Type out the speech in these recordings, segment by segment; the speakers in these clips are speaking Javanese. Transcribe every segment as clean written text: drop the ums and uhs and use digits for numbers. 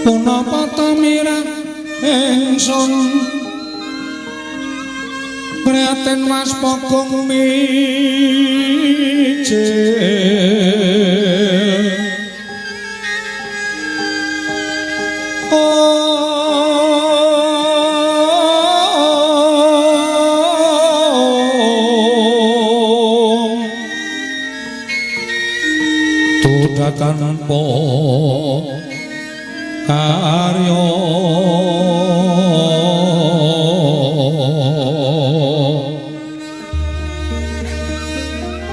Punapa tamirah ingsun prihatin Mas Pogong mijil. Tuda tanpa karya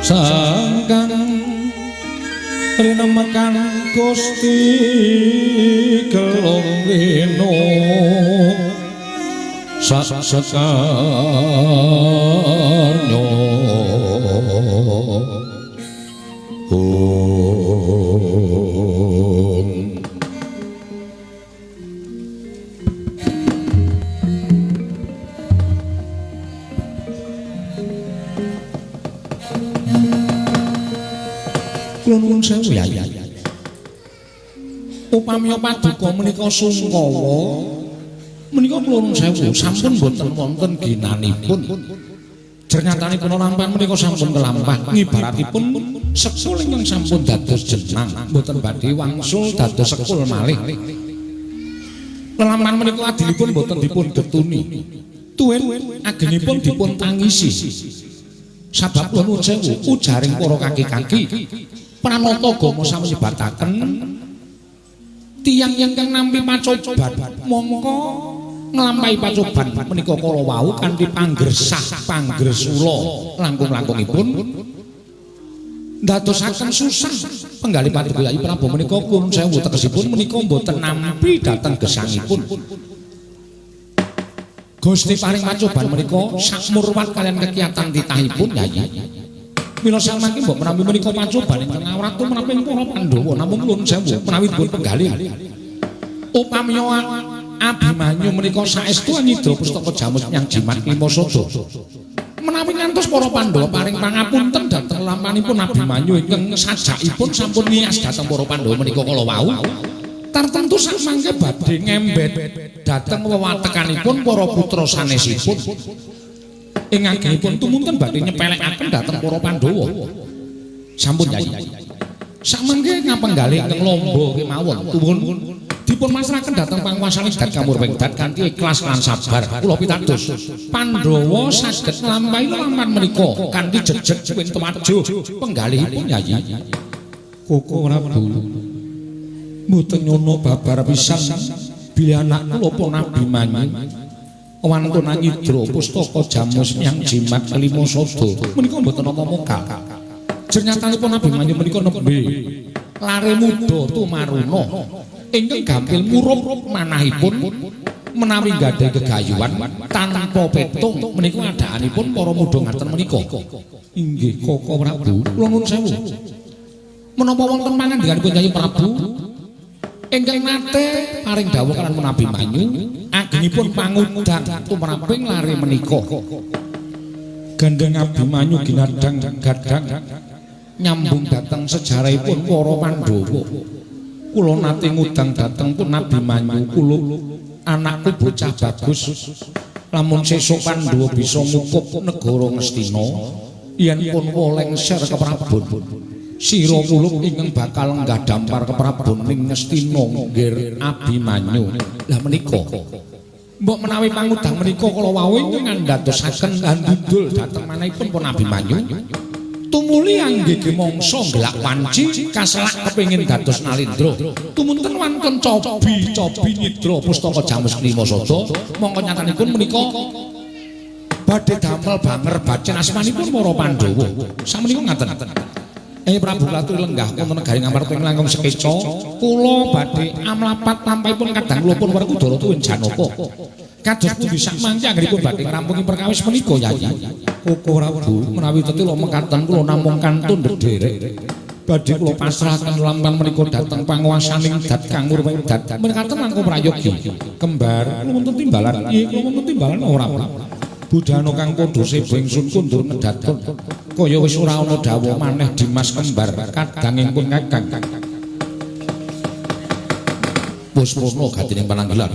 sangkan rinemekan Gusti Gelung Winu sak sekarnya. Kula nuwun sewu Yai. Upami paduka menika sungkawa menika kula nuwun sewu sampun boten wonten ginanipun. Jernyatanipun lampahan menika sampun kelampah ngibaratipun sekul ingkang sampun dados jenang boten badhe wangsul dados sekul malih. Lelampahan menika adilipun boten dipun getuni. Tuwin agengipun dipun tangisi. Sabab kula nuwun sewu ujaring para kaki-kaki pranata agama sami nyebataken tiyang ingkang nampi pacoban mongko nglampahi pacoban menika kala wau kanthi panggersah panggersula langkung-langkungipun ndadosaken susah penggalih paduka Yai Prabu menika kula sewu tegesipun menika mboten nampi dhateng gesangipun. Gusti paring pacoban menika sakmurwat kaliyan kekiyatan titahipun Yai. Mila samangke mbok menawi menika pacoban ingkang awrat tumraping para Pandhawa namung nuwun sewu menawi dipun penggalih. Upami Abimanyu menika saestu nyidra pustaka jamus nyang jimat lima sada. Menawi ngantos para Pandhawa paring pangapunten dhateng lampanipun Abimanyu ingkang sajakipun sampun niyas dhateng para Pandhawa menika kala wau. Tartemtu samangke badhe ngembet dhateng wewatekanipun para putra sanesipun. Ing agengipun tumunten badhe nyepelekaken dhateng para Pandhawa. Sampun Yai. Samangke ngapenggalih ingkang lomba kemawon tuwun dipun masrahaken dhateng panguwasaning Dat Kamurwengdat kanthi ikhlas lan sabar. Kula pitados Pandhawa saged nglampahi lelampahan menika kanthi jejeg wintewajuh penggalihipun Yai. Koko Prabu mboten nyono babar pisan bilih anak kula pun Abimanyu wantun nyidra pustaka jamus nyang jimat kelima sada menika mboten napa mokal. Jernyatanipun Abimanyu menika nembe lare muda tumaruna ingkang gampil murup manahipun menawi gadhahi gegayuhan tanpa petung menika adaanipun para muda ngaten menika. Inggih Koko Prabu, kula nuwun sewu. Menapa wonten pangandikanipun Kyai Prabu ingkang nate paring dawuh kaliyan Abimanyu agengipun pangudang tumraping lare menika. Gandeng Abimanyu ginadang gadang nyambung dhateng sejarahipun para Pandhawa. Kula nate ngudang dhateng pun Abimanyu, kula anakku bocah bagus. Lamun sesuk Pandhawa bisa ngukup negara Ngastina yen pun lengser keprabon. Sira kula ingkang bakal nggadhampar keprabon ning Ngastina nggir Abimanyu. Lah menika mbok menawi pangudang menika kala wau ingkang ngandhadosaken handudul dhateng manahipun pun Abimanyu tumuli anggege mangsa nggelak wanci kaselak kepengin dados nalendra tumunten wantun cobi-cobi nyidra pustaka jamus lima sada mongko nyatanipun menika badhe damel banger bacin asmanipun para Pandhawa. Samenika ngaten. Prabu Laturi lenggah wonten negari Ngamarta ing langkung sekeca kula badhe amlapat lampahipun kadang kula pun Werkudara tuwin Janaka. Kados pundi sakmangke anggenipun badhe ngrampungi perkawis menika Yayi? Koko Prabu menawi tetila mekaten kula namung kantun ndederek. Badhe kula pasrahaken lampan menika dhateng panguwasaning dat kang murwedat. Mekaten langkung prayogi. Kembar, kula wonten timbalan. Iya, kula wonten timbalan ora, Pak. Budhana kang padha seba ingsun kundur ngedaton. Kaya wis ora ana dawuh maneh Dimas Kembar kadanging pun Kakang. Wis purna gatining pananggilan.